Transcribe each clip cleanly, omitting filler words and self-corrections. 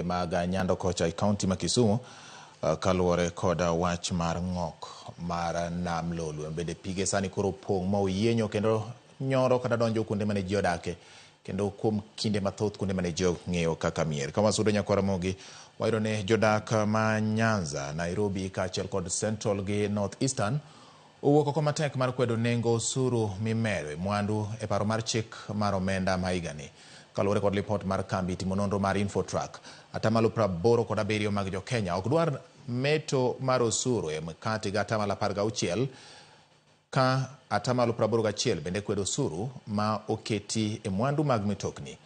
Mag Nyando kocha e kaunti ma Kisumu kaluwore kod wach mar ng'ok mar nam Lolwe. Bende pige sani koro opong' ma oyienyo kendo nyoro kata donjo kuonde mane ji odake kendo kuom kinde mathoth kuonde mane ji ong'eyo kaka mier. Ka wasudo nyakwar Ramogi, wayudo ni jodak ma Nyanza, Nairobi kaachiel kod Central gi North Eastern owuok oko matek mar kwedo nengo osuru mimedo e mwandu e paro mar chik mar omenda ma higani. Kaluwore kod lipot mar kambi timo nonro mar Infotrack, atamalo 87 mag jo-Kenya ok dwar meto mar osuru e mkate gi atamalo 16 ka atamalo 81 bende kwedo osuru ma oketi e mwandu mag mitokni.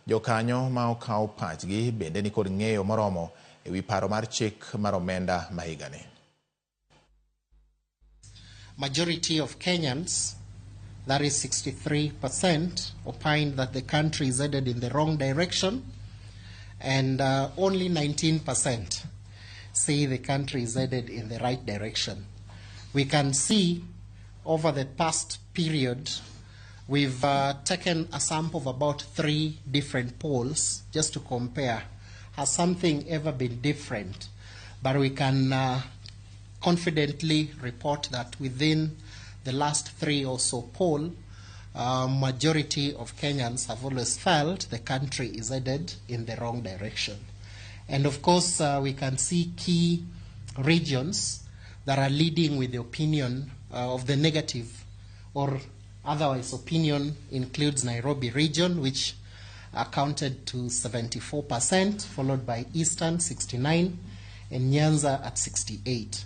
Jokanyo ma okaw pachgi bende nikod ng'eyo moromo e wi paro mar chik mar omenda ma higani. Majority of Kenyans, that is 63%, opined that the country is headed in the wrong direction, and only 19% say the country is headed in the right direction. We can see over the past period, we've taken a sample of about three different polls just to compare. Has something ever been different? But we can confidently report that within the last three or so poll, majority of Kenyans have always felt the country is headed in the wrong direction. And of course, we can see key regions that are leading with the opinion of the negative or otherwise opinion includes Nairobi region, which accounted to 74%, followed by Eastern 69 and Nyanza at 68.